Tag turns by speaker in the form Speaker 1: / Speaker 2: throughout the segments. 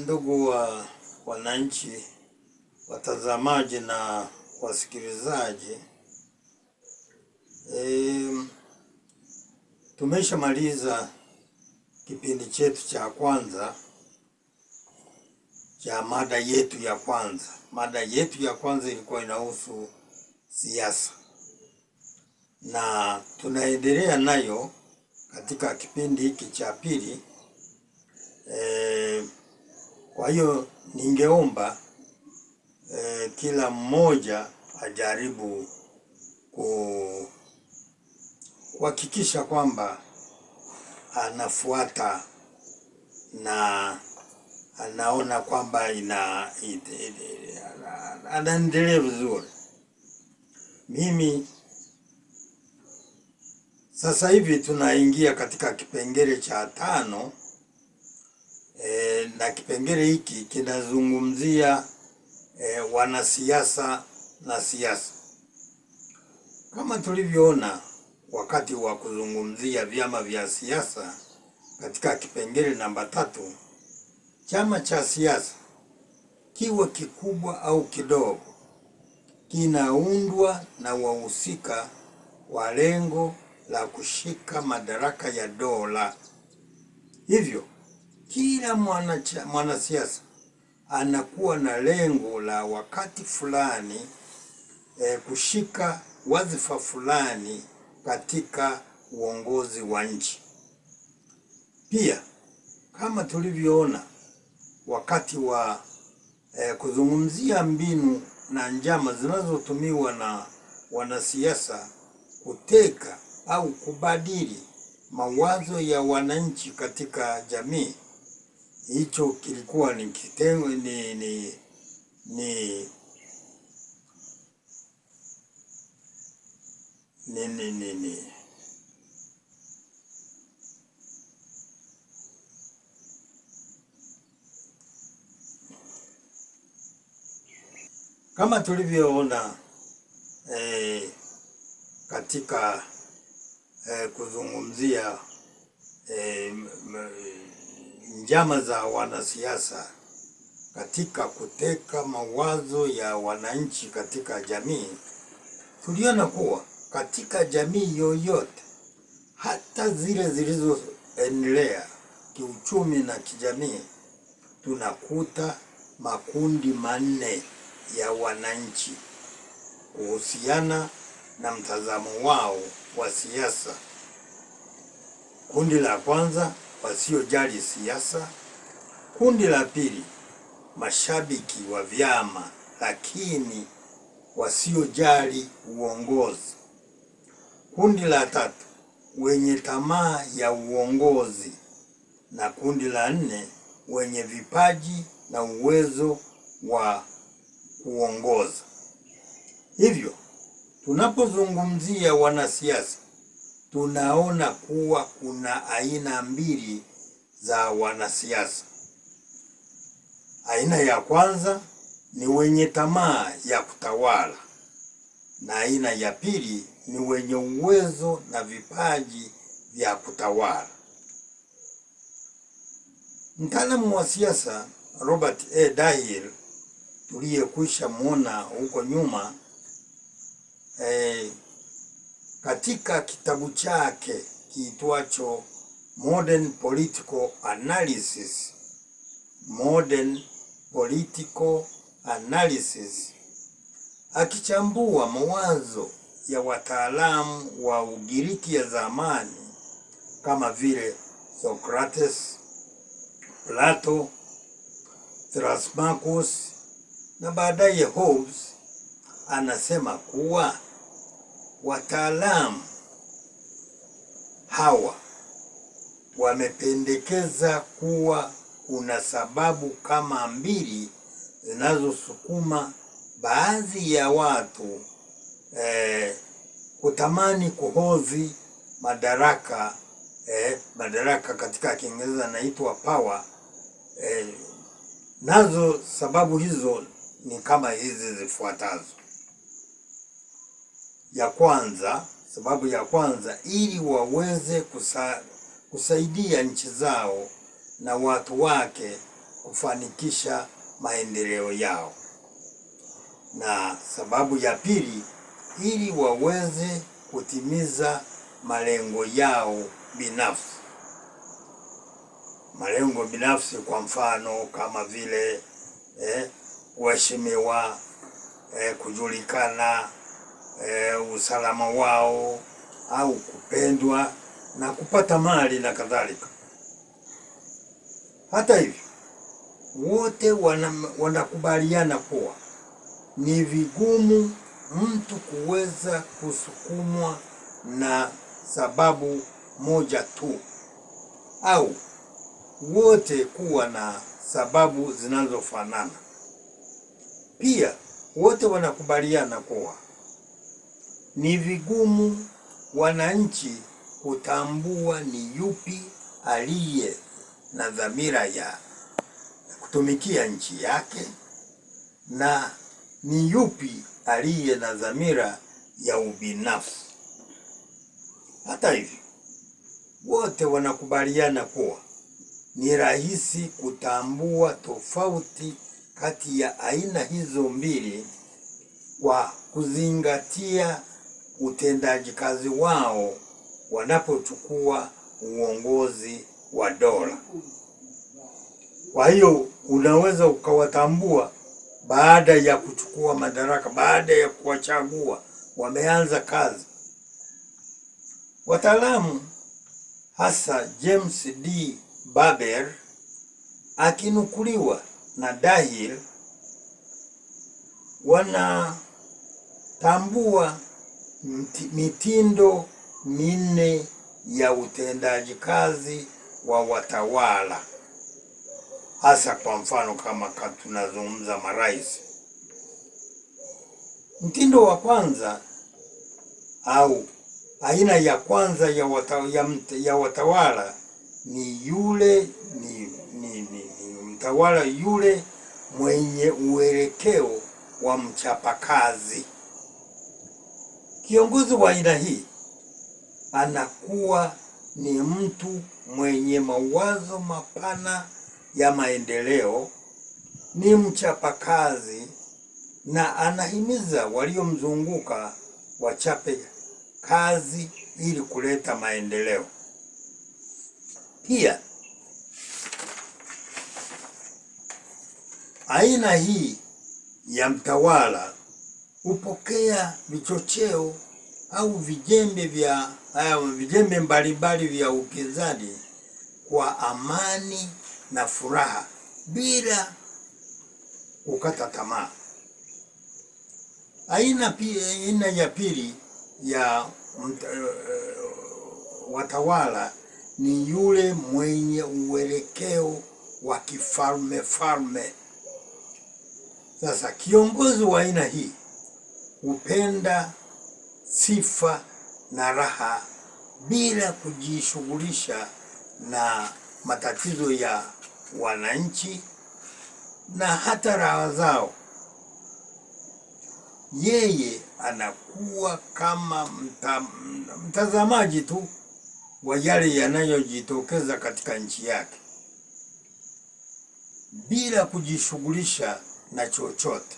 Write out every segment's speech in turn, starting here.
Speaker 1: Ndugu wa wananchi, watazamaji na wasikilizaji, tumeshamaliza kipindi chetu cha kwanza cha mada yetu ya kwanza. Mada yetu ya kwanza ilikuwa inahusu siasa na tunaendelea nayo katika kipindi hiki cha pili. Kwa hiyo ningeomba kila mmoja ajaribu kuhakikisha kwamba anafuata na anaona kwamba anaendelea vizuri. Mimi sasa hivi tunaingia katika kipengele cha 5, na kipengele hiki kinazungumzia wanasiasa na siasa. Kama tulivyoona wakati wa kuzungumzia vyama vya siasa katika kipengele namba 3, chama cha siasa kiwe kikubwa au kidogo kinaundwa na wahusika wa lengo la kushika madaraka ya dola. Hivyo kila mwanasiasa anakuwa na lengo la wakati fulani kushika wadhifa fulani katika uongozi wa nchi. Pia kama tulivyoona wakati wa kuzungumzia mbinu na njama zinazotumiwa na wanasiasa kuteka au kubadili mawazo ya wananchi katika jamii, hicho kilikuwa ni kitengo ni ni ni ni ni ni ni kama tulivyoona katika kuzungumzia njama za wanasiasa katika kuteka mawazo ya wananchi katika jamii, tuliona kuwa katika jamii yoyote, hata zile zilizoendelea kiuchumi na kijamii, tunakuta makundi manne ya wananchi kuhusiana na mtazamo wao wa siasa. Kundi la kwanza, wasiojali siasa. Kundi la pili, mashabiki wa vyama lakini wasiojali uongozi. Kundi la tatu, wenye tamaa ya uongozi, na kundi la nne, wenye vipaji na uwezo wa kuongoza. Hivyo tunapozungumzia wanasiasa tunaona kuwa kuna aina mbili za wanasiasa. Aina ya kwanza ni wenye tamaa ya kutawala, na aina ya pili ni wenye uwezo na vipaji vya kutawala. Mtaalamu wa siasa Robert A. Dahill tuliyekwisha muona huko nyuma, katika kitabu chake kiitwacho Modern Political Analysis, Modern Political Analysis, akichambua mawazo ya wataalamu wa Ugiriki ya zamani kama vile Socrates, Plato, Thrasymachus na baadaye Hobbes, anasema kuwa wataalamu hawa wamependekeza kuwa kuna sababu kama mbili zinazosukuma baadhi ya watu kutamani kuhodhi madaraka, madaraka katika Kiingereza naitwa power. Nazo sababu hizo ni kama hizi zifuatazo. Ya kwanza, sababu ya kwanza, ili waweze kusaidia nchi zao na watu wake kufanikisha maendeleo yao. Na sababu ya pili, ili waweze kutimiza malengo yao binafsi. Malengo binafsi kwa mfano kama vile kuheshimiwa, kujulikana, usalama wao au kupendwa na kupata mali na kadhalika. Hata hivyo, wote wanakubaliana kuwa ni vigumu mtu kuweza kusukumwa na sababu moja tu au wote kuwa na sababu zinazofanana. Pia wote wanakubaliana kuwa ni vigumu wananchi kutambua ni yupi aliye na dhamira ya kutumikia nchi yake na ni yupi aliye na dhamira ya ubinafsi. Hata hivyo, wote wanakubaliana kuwa ni rahisi kutambua tofauti kati ya aina hizo mbili kwa kuzingatia utendaji kazi wao wanapochukua uongozi wa dola. Kwa hiyo unaweza ukawatambua baada ya kuchukua madaraka, baada ya kuwachagua, wameanza kazi. Wataalamu hasa James D. Barber akinukuliwa na Dahil wanatambua mitindo minne ya utendaji kazi wa watawala, hasa kwa mfano kama tunazungumza marais. Mtindo wa kwanza au aina ya kwanza ya watawala ni yule ni mtawala yule mwenye uelekeo wa mchapakazi. Kiongozi wa aina hii anakuwa ni mtu mwenye mawazo mapana ya maendeleo, ni mchapakazi na anahimiza waliomzunguka wachape kazi ili kuleta maendeleo. Pia aina hii ya mtawala hupokea vichocheo au vijembe mbalimbali vya upinzani kwa amani na furaha bila kukata tamaa. Aina ya pili ya watawala ni yule mwenye uelekeo wa kifalme falme. Sasa kiongozi wa aina hii hupenda sifa na raha bila kujishughulisha na matatizo ya wananchi na hata raha zao. Yeye anakuwa kama mtazamaji tu wa yale yanayojitokeza katika nchi yake bila kujishughulisha na chochote.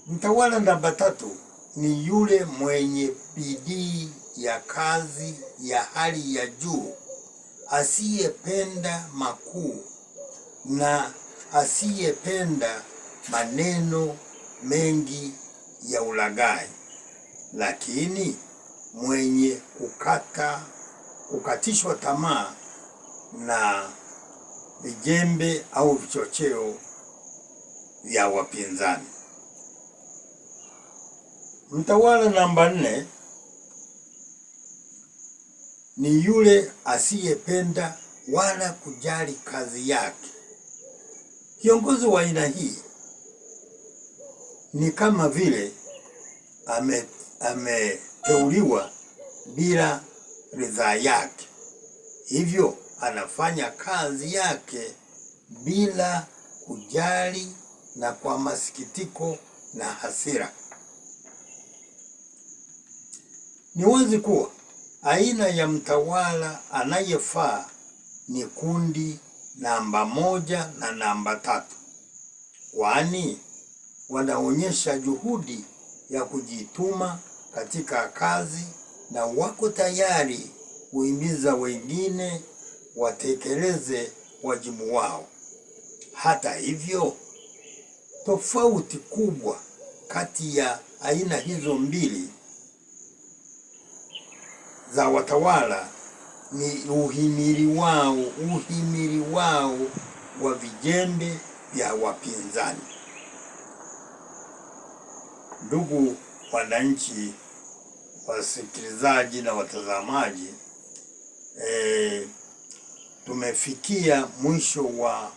Speaker 1: Mtawala namba tatu ni yule mwenye bidii ya kazi ya hali ya juu, asiyependa makuu na asiyependa maneno mengi ya ulaghai, lakini mwenye kukatishwa tamaa na vijembe au vichocheo vya wapinzani. Mtawala namba 4 ni yule asiyependa wala kujali kazi yake. Kiongozi wa aina hii ni kama vile ameteuliwa bila ridhaa yake, hivyo anafanya kazi yake bila kujali na kwa masikitiko na hasira. Ni wazi kuwa aina ya mtawala anayefaa ni kundi namba 1 na namba 3, kwani wanaonyesha juhudi ya kujituma katika kazi na wako tayari kuhimiza wengine watekeleze wajibu wao. Hata hivyo, tofauti kubwa kati ya aina hizo mbili za watawala ni uhimili wao wa vijembe vya wapinzani. Ndugu wananchi, wasikilizaji na watazamaji, tumefikia mwisho wa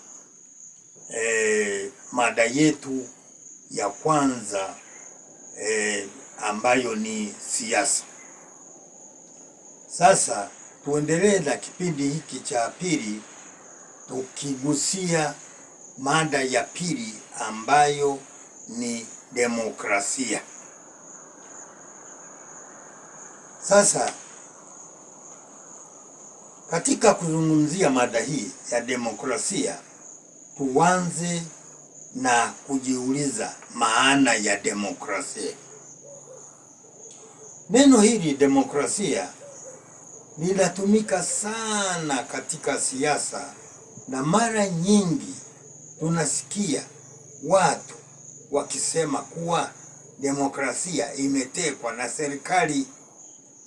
Speaker 1: mada yetu ya kwanza ambayo ni siasa. Sasa tuendelee na kipindi hiki cha pili tukigusia mada ya pili ambayo ni demokrasia. Sasa katika kuzungumzia mada hii ya demokrasia, tuanze na kujiuliza maana ya demokrasia. Neno hili demokrasia linatumika sana katika siasa, na mara nyingi tunasikia watu wakisema kuwa demokrasia imetekwa na serikali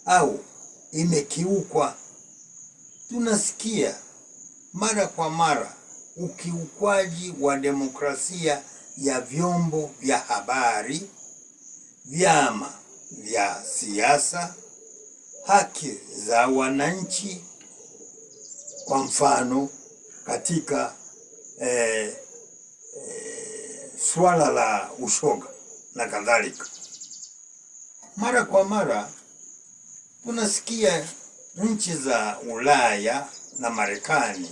Speaker 1: au imekiukwa. Tunasikia mara kwa mara ukiukwaji wa demokrasia ya vyombo vya habari, vyama vya siasa, haki za wananchi. Kwa mfano katika swala la ushoga na kadhalika. Mara kwa mara tunasikia nchi za Ulaya na Marekani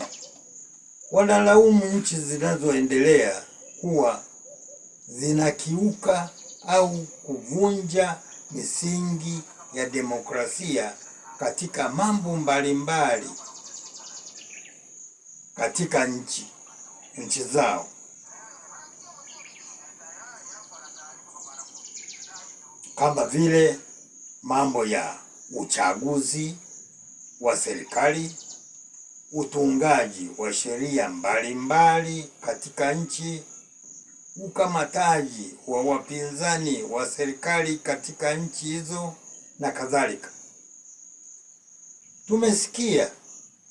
Speaker 1: wanalaumu nchi zinazoendelea kuwa zinakiuka au kuvunja misingi ya demokrasia katika mambo mbalimbali katika nchi zao, kama vile mambo ya uchaguzi wa serikali, utungaji wa sheria mbalimbali katika nchi, ukamataji wa wapinzani wa serikali katika nchi hizo na kadhalika. Tumesikia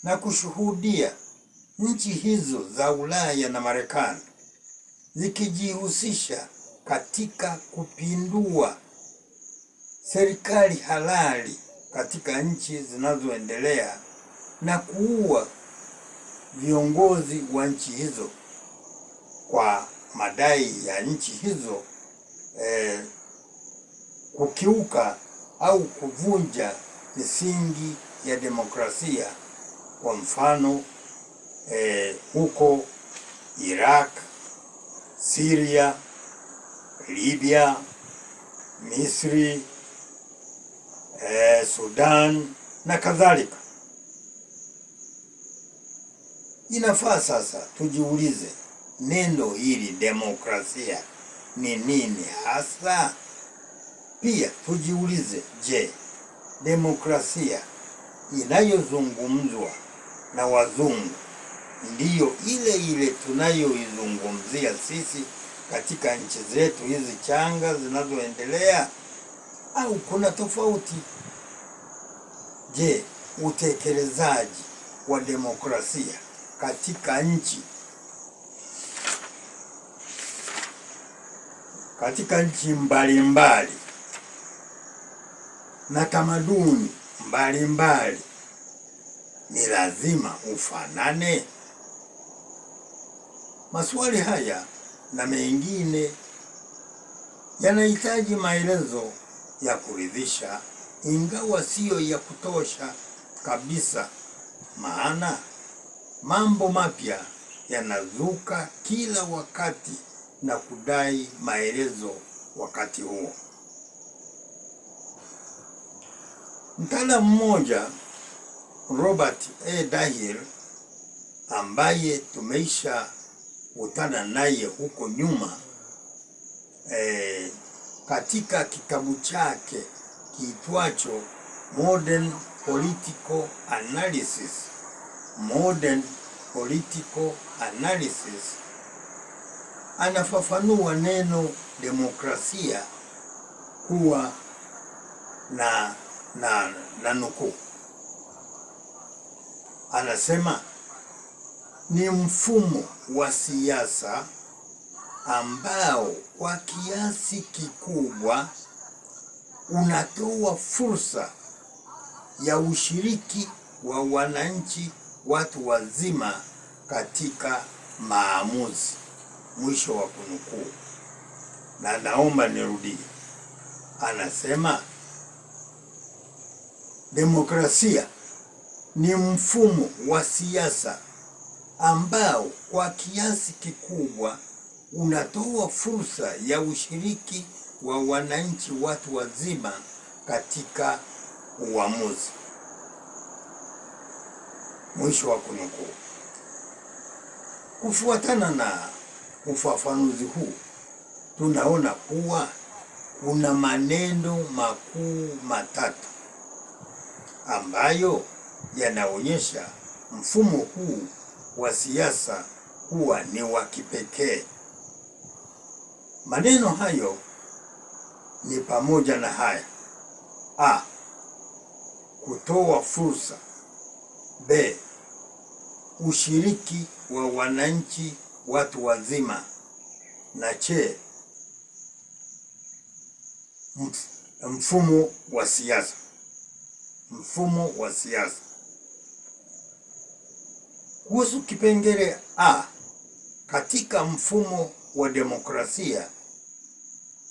Speaker 1: na kushuhudia nchi hizo za Ulaya na Marekani zikijihusisha katika kupindua serikali halali katika nchi zinazoendelea na kuua viongozi wa nchi hizo kwa madai ya nchi hizo kukiuka au kuvunja misingi ya demokrasia. Kwa mfano huko Iraq, Syria, Libya, Misri, Sudan na kadhalika. Inafaa sasa tujiulize neno hili demokrasia ni nini hasa? Pia tujiulize, je, demokrasia inayozungumzwa na wazungu ndiyo ile ile tunayoizungumzia sisi katika nchi zetu hizi changa zinazoendelea, au kuna tofauti? Je, utekelezaji wa demokrasia katika nchi mbalimbali na tamaduni mbalimbali ni lazima ufanane? Maswali haya na mengine yanahitaji maelezo ya kuridhisha, ingawa siyo ya kutosha kabisa, maana mambo mapya yanazuka kila wakati na kudai maelezo wakati huo. Mtaalamu mmoja, Robert A. Dahill, ambaye tumeisha kutana naye huko nyuma, katika kitabu chake kiitwacho Modern Political Analysis, Modern Political Analysis, anafafanua neno demokrasia kuwa na nukuu. Anasema ni mfumo wa siasa ambao kwa kiasi kikubwa unatoa fursa ya ushiriki wa wananchi watu wazima katika maamuzi. Mwisho wa kunukuu. Na naomba nirudie. Anasema demokrasia ni mfumo wa siasa ambao kwa kiasi kikubwa unatoa fursa ya ushiriki wa wananchi watu wazima katika uamuzi. Mwisho wa kunukuu. Kufuatana na ufafanuzi huu, tunaona kuwa kuna maneno makuu matatu ambayo yanaonyesha mfumo huu wa siasa kuwa ni wa kipekee. Maneno hayo ni pamoja na haya: A, kutoa fursa; B, ushiriki wa wananchi watu wazima; na C, mfumo wa siasa. Mfumo wa siasa. Kuhusu kipengele A, katika mfumo wa demokrasia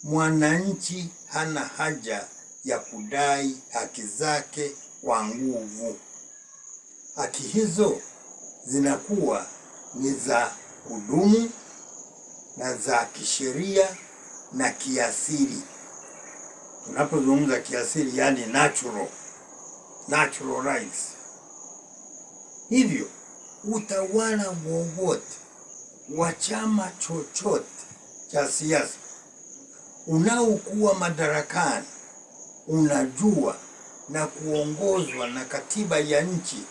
Speaker 1: mwananchi hana haja ya kudai haki zake kwa nguvu. Haki hizo zinakuwa ni za kudumu na za kisheria na kiasili. Tunapozungumza kiasili, yani natural rights. Hivyo utawala wowote wa chama chochote cha siasa unaokuwa madarakani unajua na kuongozwa na katiba ya nchi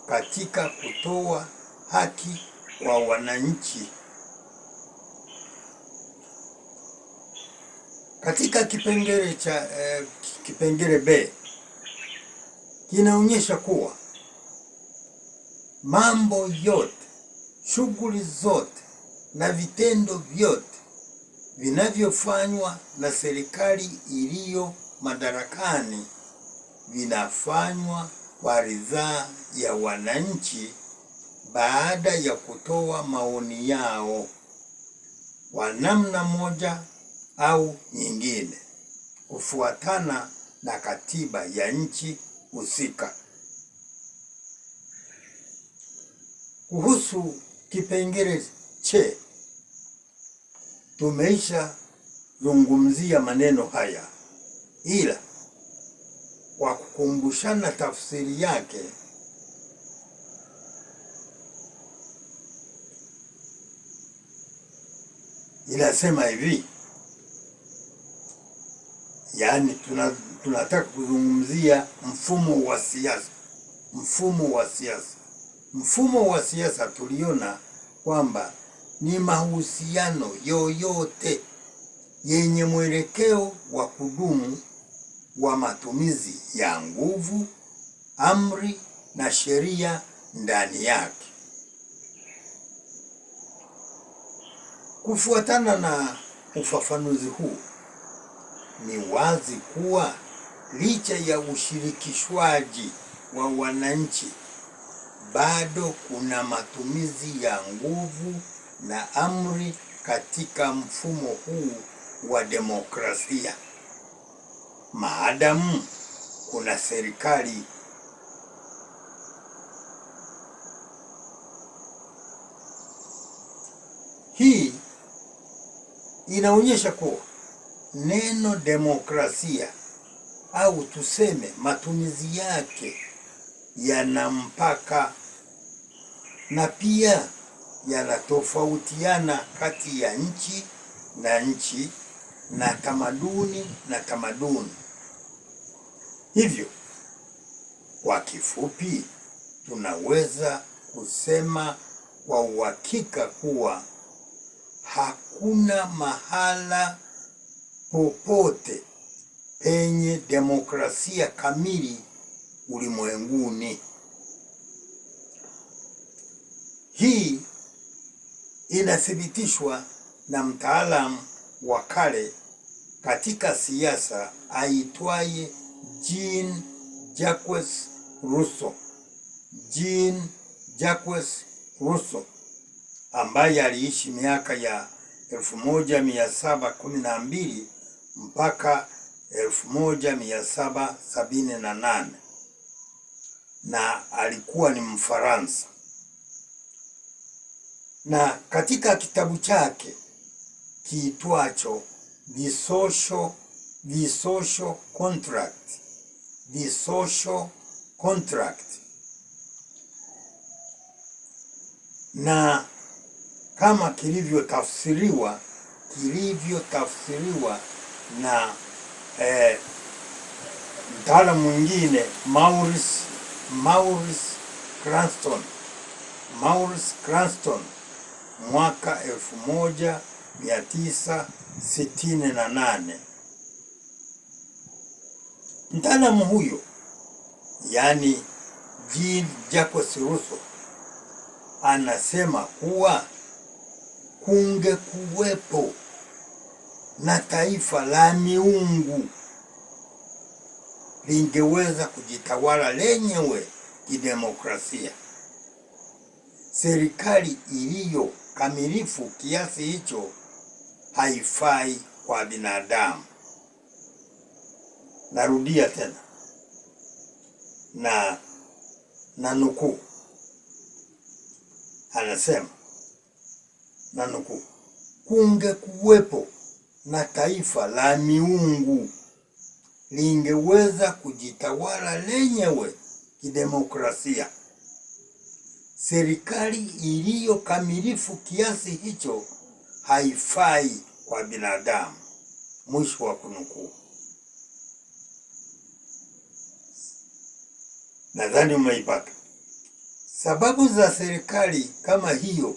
Speaker 1: katika kutoa haki kwa wananchi. Katika kipengele cha kipengele B kinaonyesha kuwa mambo yote, shughuli zote na vitendo vyote vinavyofanywa na serikali iliyo madarakani vinafanywa kwa ridhaa ya wananchi baada ya kutoa maoni yao kwa namna moja au nyingine kufuatana na katiba ya nchi husika. Kuhusu kipengele che, tumeisha zungumzia maneno haya, ila kwa kukumbushana tafsiri yake, inasema hivi. Yaani tunataka kuzungumzia mfumo wa siasa. Mfumo wa siasa. Mfumo wa siasa tuliona kwamba ni mahusiano yoyote yenye mwelekeo wa kudumu wa matumizi ya nguvu, amri na sheria ndani yake. Kufuatana na ufafanuzi huu, ni wazi kuwa licha ya ushirikishwaji wa wananchi, bado kuna matumizi ya nguvu na amri katika mfumo huu wa demokrasia, maadamu kuna serikali. Hii inaonyesha kuwa neno demokrasia au tuseme matumizi yake yana mpaka. na pia yanatofautiana kati ya nchi na nchi na tamaduni na tamaduni. Hivyo, kwa kifupi, tunaweza kusema kwa uhakika kuwa hakuna mahala popote penye demokrasia kamili ulimwenguni. Hii inathibitishwa na mtaalamu wa kale katika siasa aitwaye Jean Jacques Rousseau. Jean Jacques Rousseau ambaye aliishi miaka ya 1712 mpaka 1778 na alikuwa ni Mfaransa. Na katika kitabu chake kiitwacho The Social Contract, The Social Contract, na kama kilivyotafsiriwa na mtaalamu mwingine Maurice Cranston mwaka 1968. Mtaalamu huyo, yani Jean Jacques Rousseau, anasema kuwa kungekuwepo na taifa la miungu lingeweza kujitawala lenyewe kidemokrasia. Serikali iliyo kamilifu kiasi hicho haifai kwa binadamu. Narudia tena na nukuu, anasema na nukuu, kungekuwepo na taifa la miungu lingeweza kujitawala lenyewe kidemokrasia. Serikali iliyo kamilifu kiasi hicho haifai kwa binadamu. Mwisho wa kunukuu. Nadhani umeipata. Sababu za serikali kama hiyo,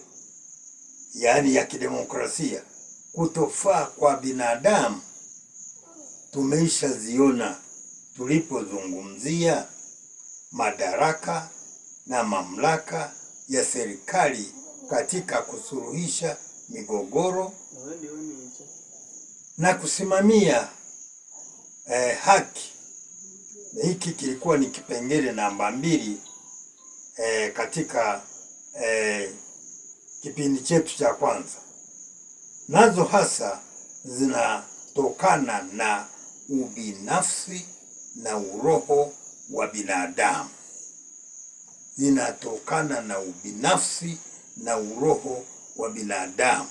Speaker 1: yaani ya kidemokrasia, kutofaa kwa binadamu tumeishaziona tulipozungumzia madaraka na mamlaka ya serikali katika kusuluhisha migogoro na kusimamia haki. Hiki kilikuwa ni kipengele namba 2 katika kipindi chetu cha kwanza. Nazo hasa zinatokana na ubinafsi na uroho wa binadamu. Zinatokana na ubinafsi na uroho wa binadamu.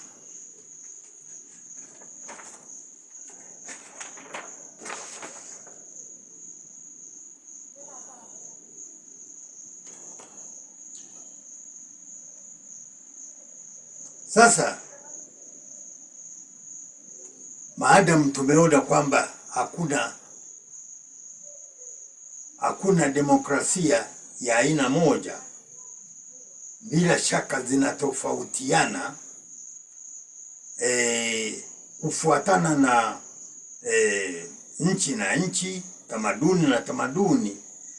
Speaker 1: Sasa maadamu tumeona kwamba hakuna demokrasia ya aina moja, bila shaka zinatofautiana kufuatana na nchi na nchi, tamaduni na tamaduni.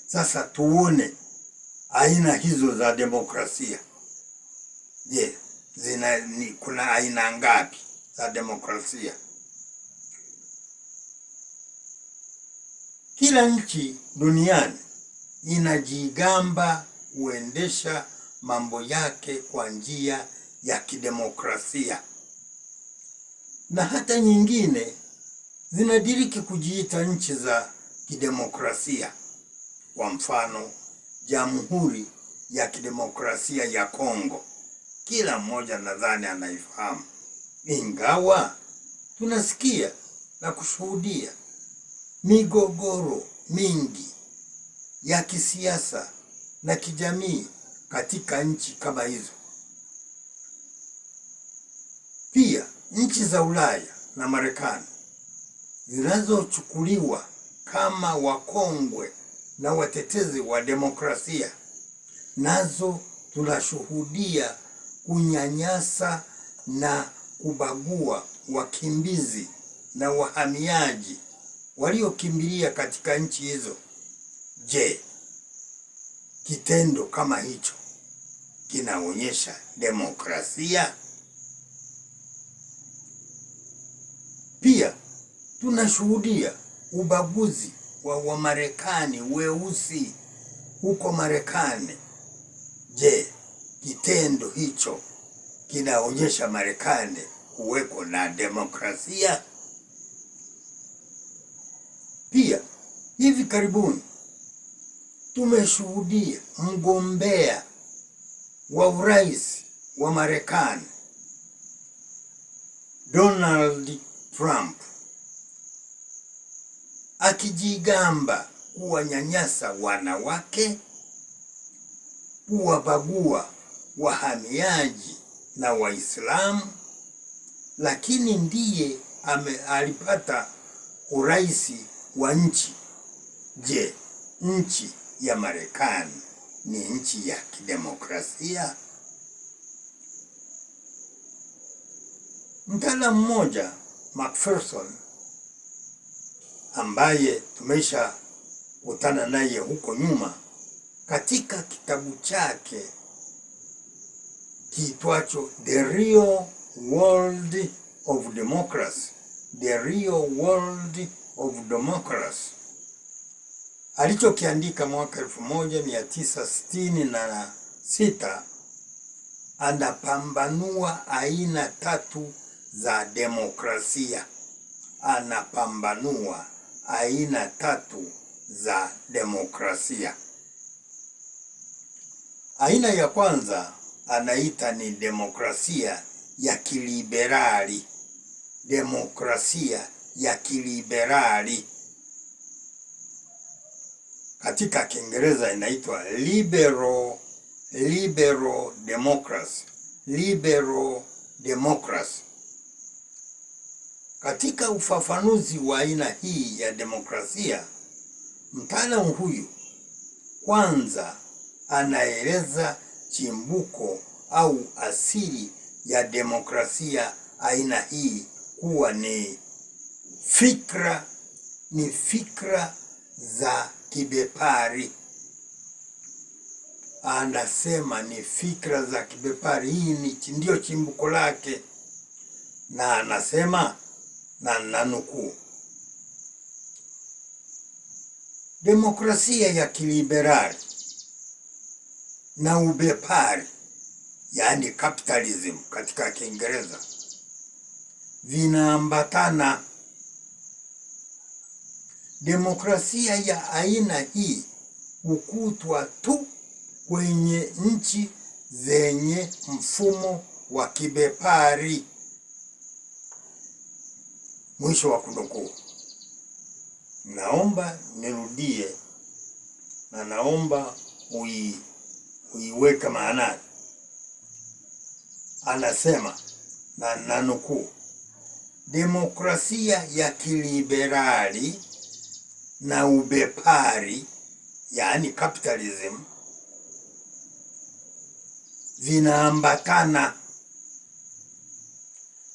Speaker 1: Sasa tuone aina hizo za demokrasia. Je, kuna aina ngapi za demokrasia? Kila nchi duniani inajigamba kuendesha mambo yake kwa njia ya kidemokrasia, na hata nyingine zinadiriki kujiita nchi za kidemokrasia. Kwa mfano, Jamhuri ya Kidemokrasia ya Kongo, kila mmoja nadhani anaifahamu, ingawa tunasikia na kushuhudia migogoro mingi ya kisiasa na kijamii katika nchi kama hizo. Pia nchi za Ulaya na Marekani zinazochukuliwa kama wakongwe na watetezi wa demokrasia, nazo tunashuhudia kunyanyasa na kubagua wakimbizi na wahamiaji waliokimbilia katika nchi hizo. Je, kitendo kama hicho kinaonyesha demokrasia? Pia tunashuhudia ubaguzi wa Wamarekani weusi huko Marekani. Je, kitendo hicho kinaonyesha Marekani kuweko na demokrasia? Pia hivi karibuni tumeshuhudia mgombea wa urais wa Marekani Donald Trump akijigamba kuwanyanyasa wanawake, kuwabagua wahamiaji na Waislamu, lakini ndiye alipata urais wa nchi. Je, nchi ya Marekani ni nchi ya kidemokrasia? Mtaalamu mmoja Macpherson, ambaye tumesha kutana naye huko nyuma, katika kitabu chake kiitwacho The Real World of Democracy, The Real World of Democracy, alichokiandika mwaka 1966, anapambanua aina tatu za demokrasia. Anapambanua aina tatu za demokrasia. Aina ya kwanza anaita ni demokrasia ya kiliberali. Demokrasia ya kiliberali katika Kiingereza inaitwa liberal democracy. Liberal democracy. Katika ufafanuzi wa aina hii ya demokrasia, mtaalamu huyu kwanza anaeleza chimbuko au asili ya demokrasia aina hii kuwa ni fikra za kibepari. Anasema ni fikra za kibepari, hii ni ndio chimbuko lake, na anasema na nanukuu, demokrasia ya kiliberali na ubepari, yaani capitalism katika Kiingereza, vinaambatana. Demokrasia ya aina hii hukutwa tu kwenye nchi zenye mfumo wa kibepari. Mwisho wa kunukuu. Naomba nirudie na naomba uiweke maanani. Anasema na nanukuu, demokrasia ya kiliberali na ubepari, yaani capitalism, vinaambatana.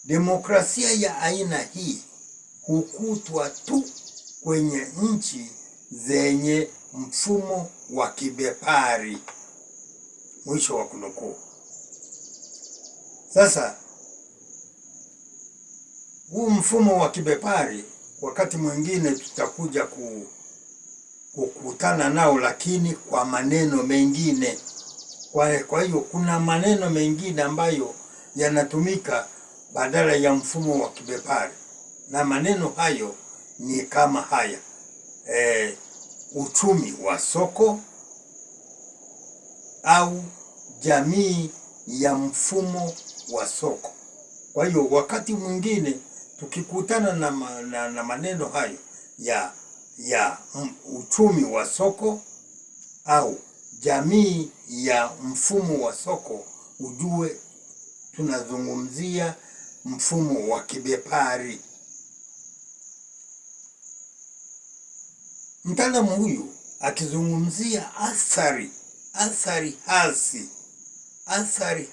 Speaker 1: Demokrasia ya aina hii hukutwa tu kwenye nchi zenye mfumo wa kibepari. Mwisho wa kunukuu. Sasa huu mfumo wa kibepari wakati mwingine tutakuja kukutana nao, lakini kwa maneno mengine. Kwa hiyo kuna maneno mengine ambayo yanatumika badala ya mfumo wa kibepari, na maneno hayo ni kama haya: uchumi wa soko au jamii ya mfumo wa soko. Kwa hiyo wakati mwingine tukikutana na maneno hayo ya uchumi wa soko au jamii ya mfumo wa soko, ujue tunazungumzia mfumo wa kibepari. Mtaalamu huyu akizungumzia athari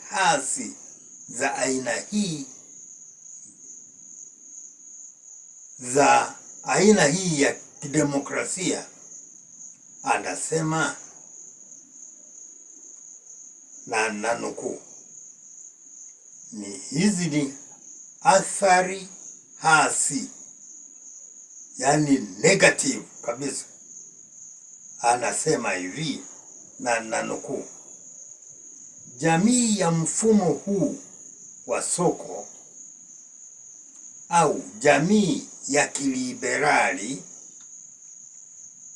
Speaker 1: hasi za aina hii ya kidemokrasia, anasema na nanukuu, ni hizi ni athari hasi, yani negative kabisa. Anasema hivi na nanukuu, jamii ya mfumo huu wa soko au jamii ya kiliberali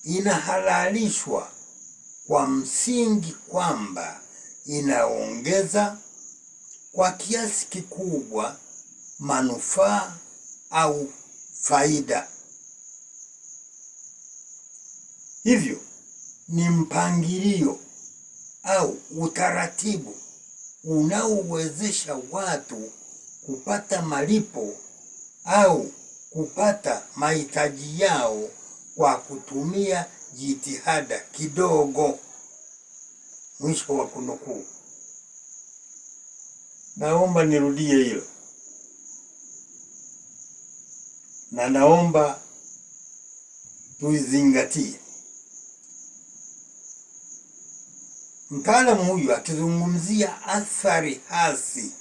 Speaker 1: inahalalishwa kwa msingi kwamba inaongeza kwa kiasi kikubwa manufaa au faida. Hivyo ni mpangilio au utaratibu unaowezesha watu kupata malipo au kupata mahitaji yao kwa kutumia jitihada kidogo. Mwisho wa kunukuu. Naomba nirudie hilo, na naomba tuizingatie. Mtaalamu huyu akizungumzia athari hasi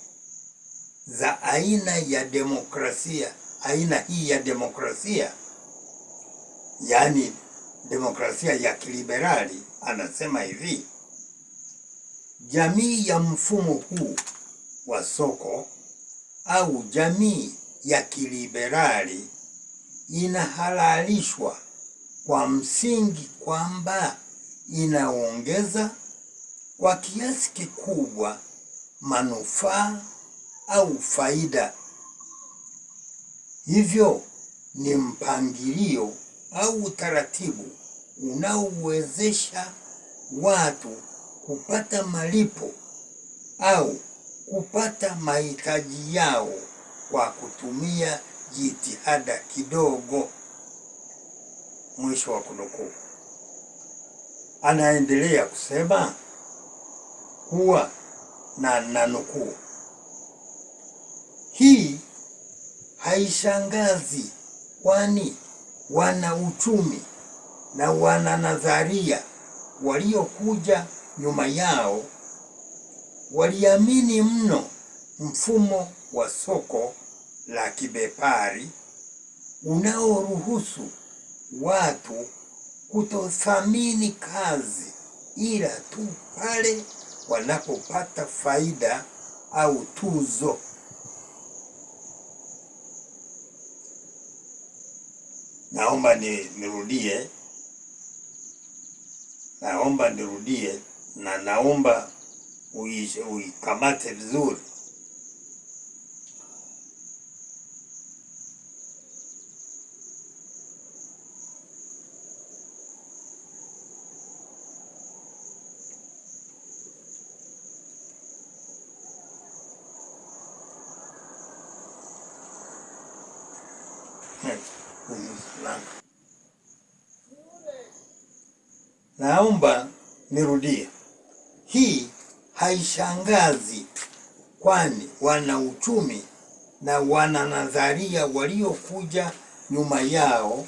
Speaker 1: za aina ya demokrasia, aina hii ya demokrasia, yani demokrasia ya kiliberali, anasema hivi: jamii ya mfumo huu wa soko au jamii ya kiliberali inahalalishwa kwa msingi kwamba inaongeza kwa kiasi kikubwa manufaa au faida. Hivyo ni mpangilio au utaratibu unaowezesha watu kupata malipo au kupata mahitaji yao kwa kutumia jitihada kidogo. Mwisho wa kunukuu. Anaendelea kusema kuwa na nanukuu, hii haishangazi kwani wana uchumi na wana nadharia waliokuja nyuma yao waliamini mno mfumo wa soko la kibepari unaoruhusu watu kutothamini kazi ila tu pale wanapopata faida au tuzo. Naomba nirudie, naomba nirudie, na naomba uikamate vizuri. Naomba nirudie. Hii haishangazi kwani wana uchumi na wana nadharia waliokuja nyuma yao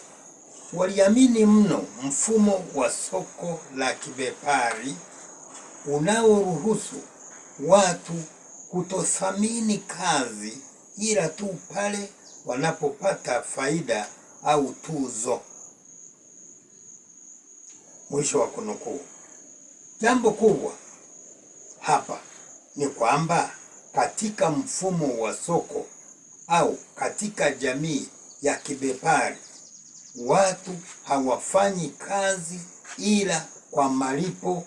Speaker 1: waliamini mno mfumo wa soko la kibepari unaoruhusu watu kutothamini kazi ila tu pale wanapopata faida au tuzo. Mwisho wa kunukuu. Jambo kubwa hapa ni kwamba katika mfumo wa soko au katika jamii ya kibepari watu hawafanyi kazi ila kwa malipo,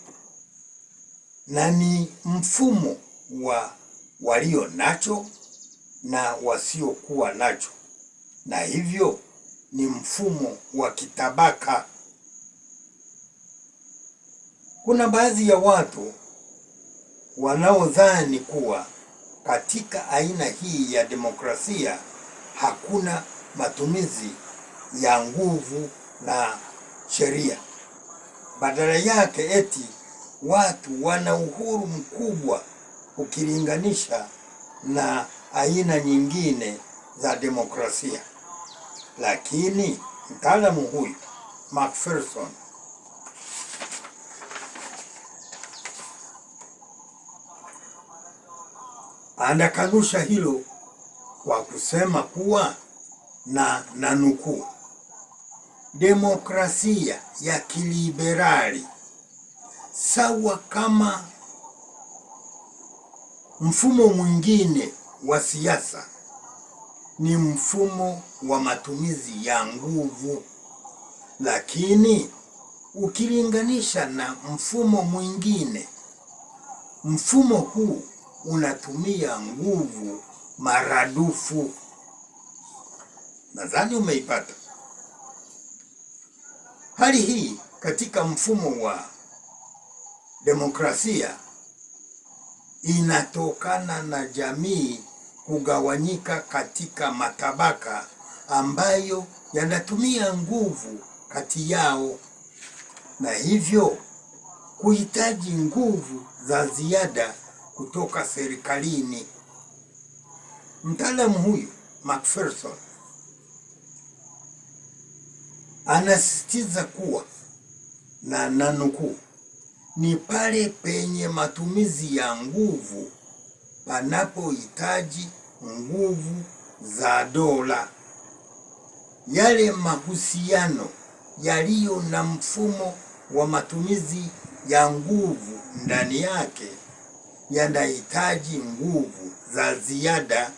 Speaker 1: na ni mfumo wa walio nacho na wasiokuwa nacho, na hivyo ni mfumo wa kitabaka. Kuna baadhi ya watu wanaodhani kuwa katika aina hii ya demokrasia hakuna matumizi ya nguvu na sheria. Badala yake eti watu wana uhuru mkubwa ukilinganisha na aina nyingine za demokrasia. Lakini mtaalamu huyu Macpherson anakanusha hilo kwa kusema kuwa na nukuu, demokrasia ya kiliberali sawa kama mfumo mwingine wa siasa ni mfumo wa matumizi ya nguvu, lakini ukilinganisha na mfumo mwingine, mfumo huu unatumia nguvu maradufu. Nadhani umeipata. Hali hii katika mfumo wa demokrasia inatokana na jamii kugawanyika katika matabaka ambayo yanatumia nguvu kati yao, na hivyo kuhitaji nguvu za ziada kutoka serikalini. Mtaalamu huyu Macpherson anasisitiza kuwa na nanukuu, ni pale penye matumizi ya nguvu panapohitaji nguvu za dola. Yale mahusiano yaliyo na mfumo wa matumizi ya nguvu ndani yake yanahitaji nguvu za ziada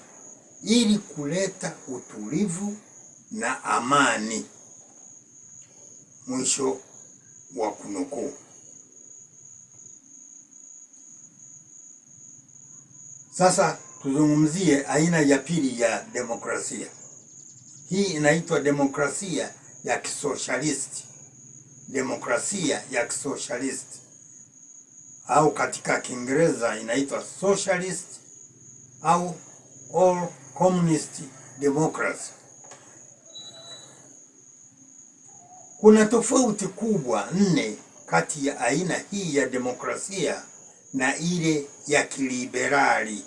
Speaker 1: ili kuleta utulivu na amani. Mwisho wa kunukuu. Sasa tuzungumzie aina ya pili ya demokrasia. Hii inaitwa demokrasia ya kisoshalisti. Demokrasia ya kisoshalisti au katika Kiingereza inaitwa socialist au all communist democracy. Kuna tofauti kubwa nne kati ya aina hii ya demokrasia na ile ya kiliberali.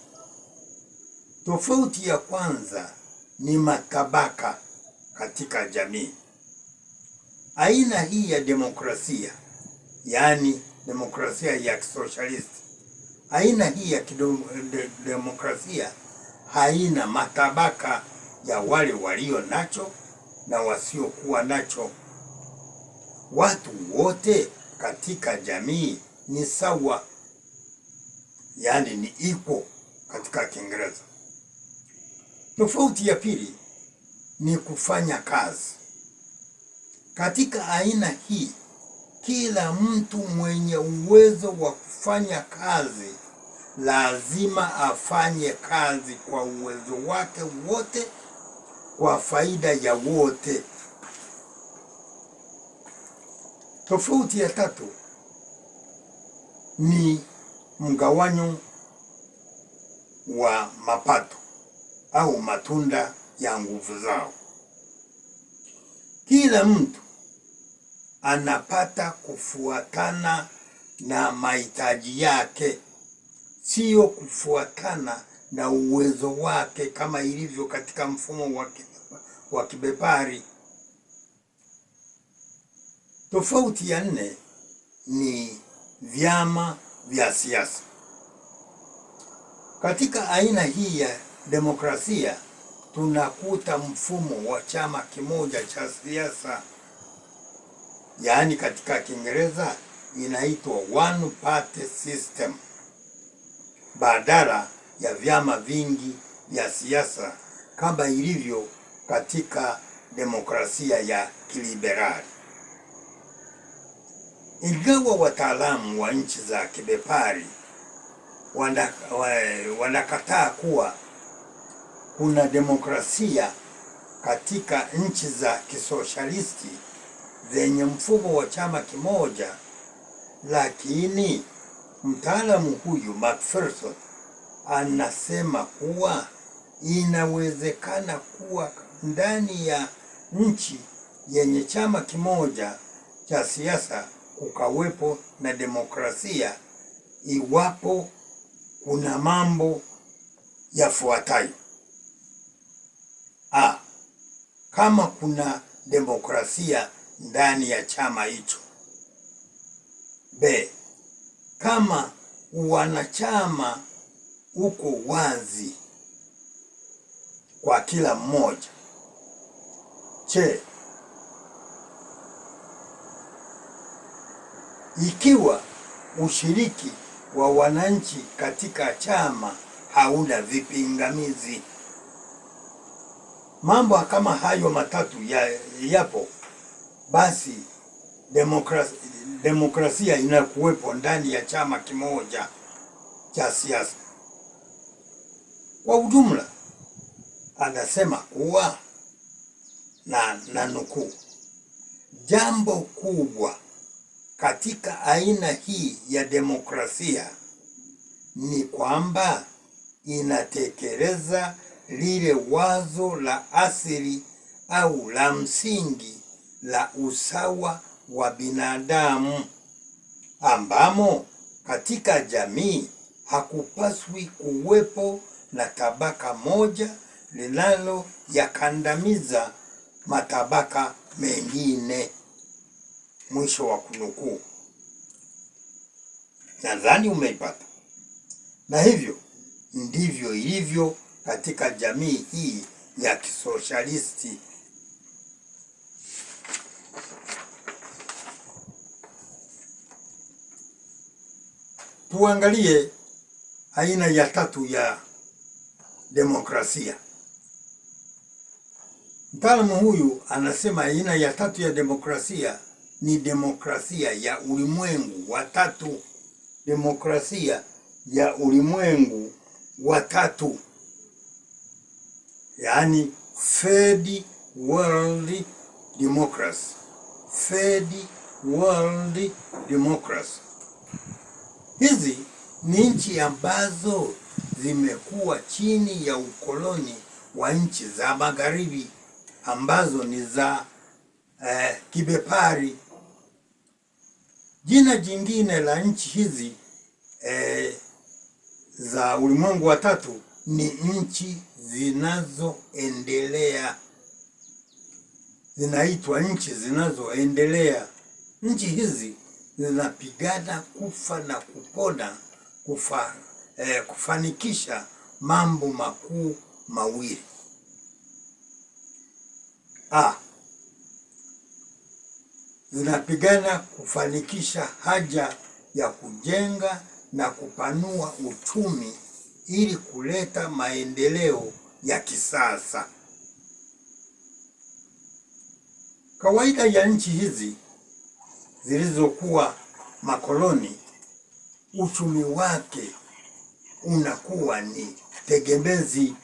Speaker 1: Tofauti ya kwanza ni matabaka katika jamii. Aina hii ya demokrasia, yaani demokrasia ya kisoshalisti, aina hii ya demokrasia haina matabaka ya wale walio nacho na wasiokuwa nacho. Watu wote katika jamii ni sawa, yaani ni equal katika Kiingereza. Tofauti ya pili ni kufanya kazi. Katika aina hii, kila mtu mwenye uwezo wa kufanya kazi lazima afanye kazi kwa uwezo wake wote kwa faida ya wote. Tofauti ya tatu ni mgawanyo wa mapato au matunda ya nguvu zao. Kila mtu anapata kufuatana na mahitaji yake, sio kufuatana na uwezo wake kama ilivyo katika mfumo wa kibepari. Tofauti ya nne ni vyama vya siasa. Katika aina hii ya demokrasia tunakuta mfumo wa chama kimoja cha siasa, yaani katika Kiingereza inaitwa one party system, badala ya vyama vingi vya siasa kama ilivyo katika demokrasia ya kiliberali. Ingawa wataalamu wa nchi za kibepari wanakataa kuwa kuna demokrasia katika nchi za kisoshalisti zenye mfumo wa chama kimoja, Lakini mtaalamu huyu Macpherson anasema kuwa inawezekana kuwa ndani ya nchi yenye chama kimoja cha siasa kukawepo na demokrasia iwapo kuna mambo yafuatayo. A, kama kuna demokrasia ndani ya chama hicho. B, kama wanachama uko wazi kwa kila mmoja. C, ikiwa ushiriki wa wananchi katika chama hauna vipingamizi. Mambo kama hayo matatu yapo, basi demokrasia inakuwepo ndani ya chama kimoja cha siasa. Kwa ujumla, anasema kuwa na nukuu, jambo kubwa katika aina hii ya demokrasia ni kwamba inatekeleza lile wazo la asili au la msingi la usawa wa binadamu, ambamo katika jamii hakupaswi kuwepo na tabaka moja linalo yakandamiza matabaka mengine. Mwisho wa kunukuu. Nadhani umeipata. Na hivyo ndivyo ilivyo katika jamii hii ya kisoshalisti. Tuangalie aina ya tatu ya demokrasia. Mtaalamu huyu anasema aina ya tatu ya demokrasia ni demokrasia ya ulimwengu wa tatu. Demokrasia ya ulimwengu wa tatu, yaani third world democracy. Third world democracy. Hizi ni nchi ambazo zimekuwa chini ya ukoloni wa nchi za magharibi ambazo ni za kibepari. Jina jingine la nchi hizi za ulimwengu wa tatu ni nchi zinazoendelea. Zinaitwa nchi zinazoendelea. Nchi hizi zinapigana kufa na kupona kufanikisha mambo makuu mawili. A, zinapigana kufanikisha haja ya kujenga na kupanua uchumi ili kuleta maendeleo ya kisasa. Kawaida ya nchi hizi zilizokuwa makoloni, uchumi wake unakuwa ni tegemezi.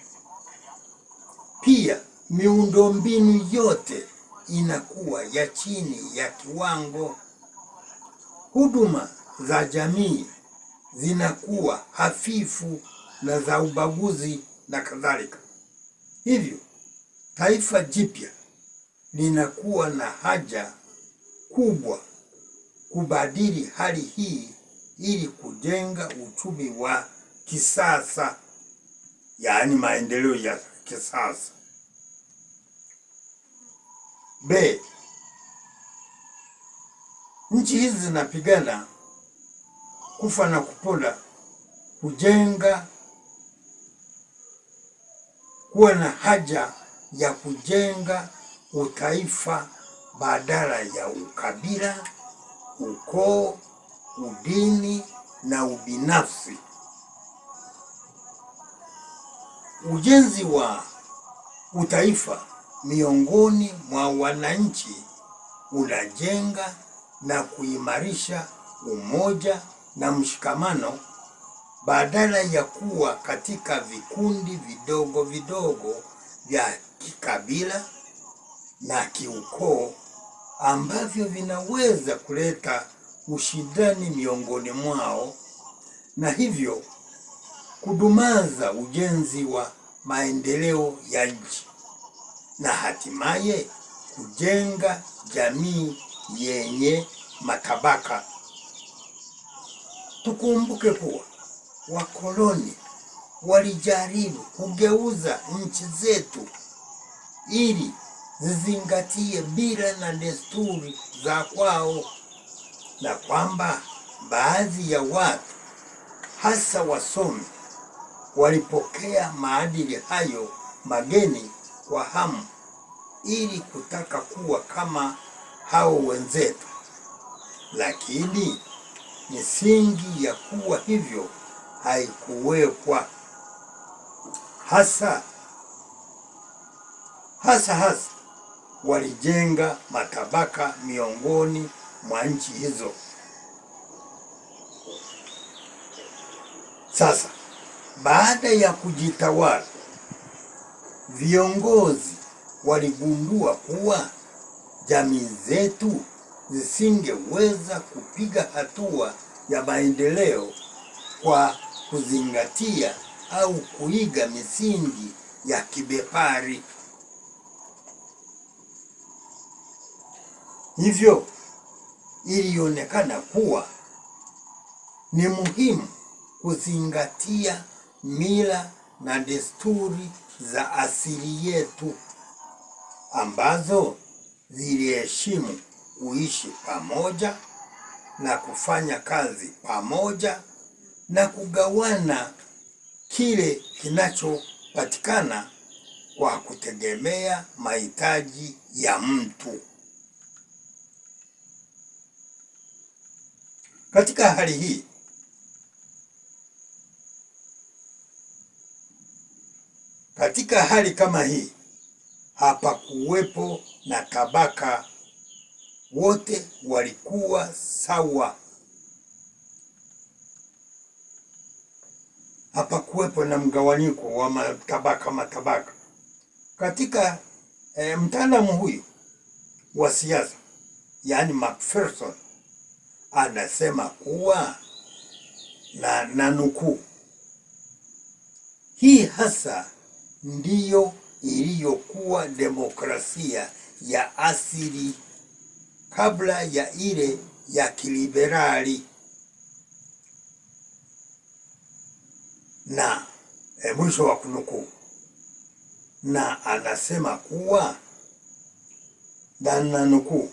Speaker 1: Pia miundombinu yote inakuwa ya chini ya kiwango. Huduma za jamii zinakuwa hafifu na za ubaguzi na kadhalika. Hivyo taifa jipya linakuwa na haja kubwa kubadili hali hii ili kujenga uchumi wa kisasa, yaani maendeleo ya kisasa. B, nchi hizi zinapigana kufa na kupona kujenga, kuwa na haja ya kujenga utaifa badala ya ukabila, ukoo, udini na ubinafsi. Ujenzi wa utaifa miongoni mwa wananchi unajenga na kuimarisha umoja na mshikamano badala ya kuwa katika vikundi vidogo vidogo vya kikabila na kiukoo ambavyo vinaweza kuleta ushindani miongoni mwao na hivyo kudumaza ujenzi wa maendeleo ya nchi na hatimaye kujenga jamii yenye matabaka. Tukumbuke kuwa wakoloni walijaribu kugeuza nchi zetu ili zizingatie mila na desturi za kwao, na kwamba baadhi ya watu hasa wasomi walipokea maadili hayo mageni kwa hamu ili kutaka kuwa kama hao wenzetu, lakini misingi ya kuwa hivyo haikuwekwa. Hasa hasa walijenga matabaka miongoni mwa nchi hizo. Sasa baada ya kujitawala, viongozi waligundua kuwa jamii zetu zisingeweza kupiga hatua ya maendeleo kwa kuzingatia au kuiga misingi ya kibepari. Hivyo ilionekana kuwa ni muhimu kuzingatia mila na desturi za asili yetu ambazo ziliheshimu kuishi pamoja na kufanya kazi pamoja na kugawana kile kinachopatikana kwa kutegemea mahitaji ya mtu. Katika hali hii, katika hali kama hii, hapakuwepo na tabaka, wote walikuwa sawa. Hapakuwepo na mgawanyiko wa matabaka. Katika mtaalamu huyu wa siasa, yaani Macpherson, anasema kuwa na nukuu, hii hasa ndiyo iliyokuwa demokrasia ya asili kabla ya ile ya kiliberali. Na mwisho wa kunukuu. Na anasema kuwa, na nukuu,